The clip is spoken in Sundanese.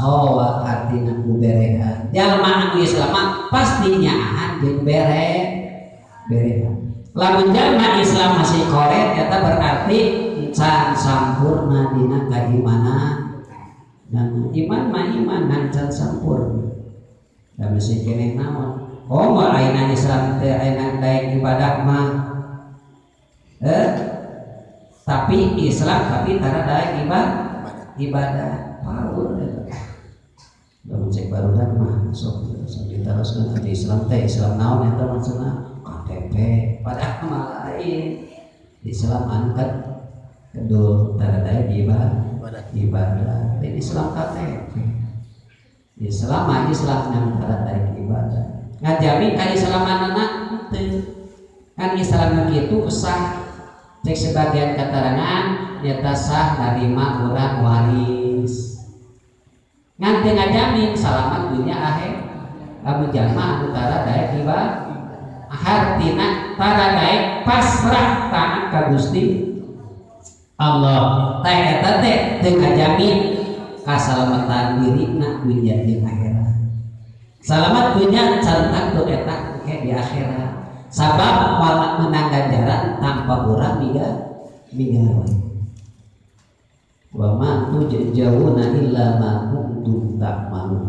Sakhawa artina berehan. Jalma anu Islam mah pasti nyaahan jeung berehan. Lamun jalma Islam masih koret eta berarti can sampurna dina kaimanan. Dan iman mah iman ngan can sampurna. Da masih keneh naon? Oh, mah ayeuna Islam teh ayeuna daek ibadah mah. Tapi Islam tapi tara daek ibadah. Paur eta. Lamun cek barudak mah sok sok diteruskeun atuh Islam teh Islam naon eta maksudna? KTP padahal mah lain. Islam anu kan kedul tara daek ibadah. Lain Islam KTP. Islam mah Islam ngan tara daek ibadah. Ngajamin ka Islamanana teu. Kan Islam nu kitu sah. Cek sebagian keterangan nyata sah narima urang waris. Ngan teu ngajamin salamat dunya akhir. Lamun jalma anu tara daek ibadah hartina tara daek pasrah taat ka Gusti Allah. Teh eta teh teu ngajamin kasalamatan dirina dunya jeung akhirat. Salamat dunya can tangtu eta ke di akhirat. Sabab moal menang ganjaran tanpa urang migawe. Wa ma tujzauna illa ma kuntum ta'malun.